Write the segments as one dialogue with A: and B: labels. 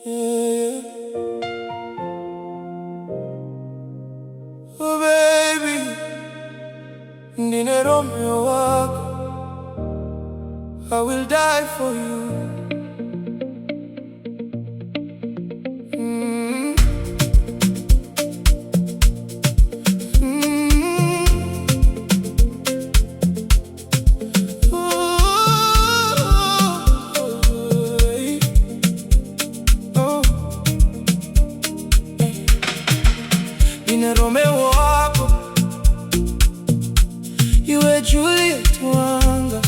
A: Yeah. Oh baby, ndine Romeo wako. I will die for you. Ooh, oh. Ndine Romeo wako, iwe Juliet wanga,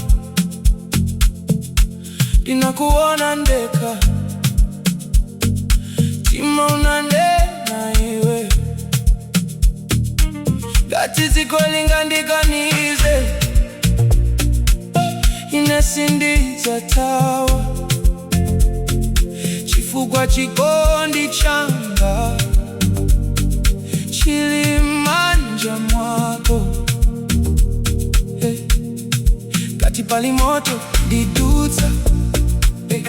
A: ndinakuona ndekha, mtima unanena iwe, ngati dziko lingandikanize, ine sindidzathawa, chifukwa chikondi changa chili manja mwako. Hey. Ngati pali moto ndidutsa, hey.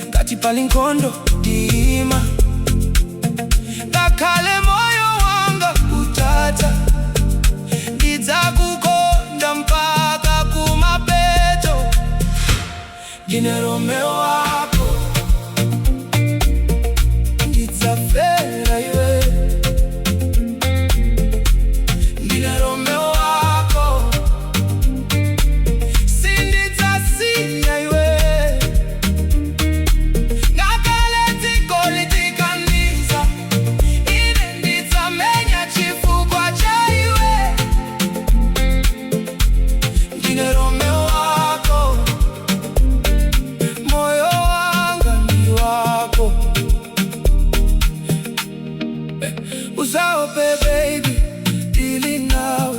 A: Ngati pali nkhondo ndiima, ngakhale moyo wanga utatha, ndidzakukonda mpaka kumapeto. Ndine Romeo wako, ndidzafera iwe. Ndine Romeo wako, sindidzasiya iwe, ngakhale dziko litikaniza, ine ndidzamenya chifukwa cha iwe. Ndine Romeo wako, moyo wanga ndi wako. Usaope baby, ndili nawe,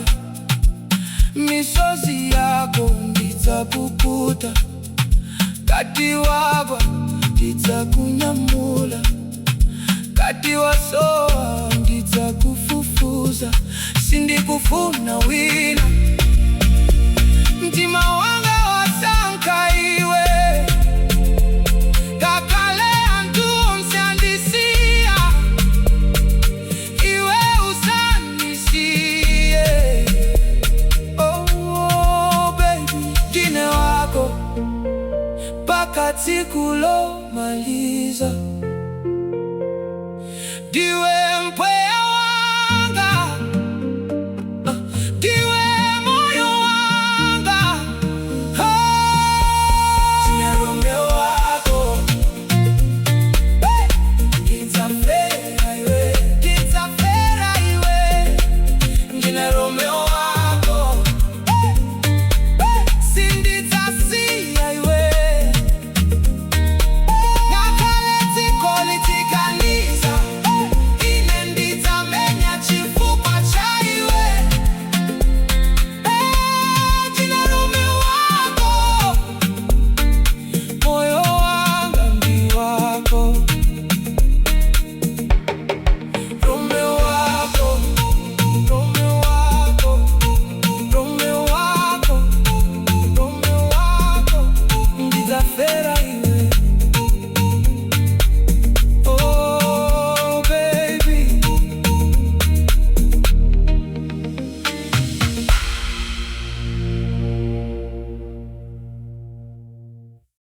A: misozi yako ndidzapukuta, ngati wagwa ndidzakunyamula, ngati wasowa ndidzakufufuza, sindikufuna wina, mtima wanga wasankha iwe, ngakhale anthu onse andisiya, iwe usandisiye. Oh, baby, ndine wako mpaka tsiku lomaliza, ndiwe mpweya wanga, ndiwe moyo wanga. Oh, ndine Romeo wako. Hey! Ndidzafera iwe, ndidzafera iwe, ndine Romeo wako. Hey! Hey! Sindidzasiya iwe, ngakhale dziko litikaniza, ine ndidzamenya chifukwa cha iwe. Ndine Romeo wako, moyo wanga ndi wako. Romeo wako, Romeo wako, Romeo wako, Romeo wako, ndidzafera.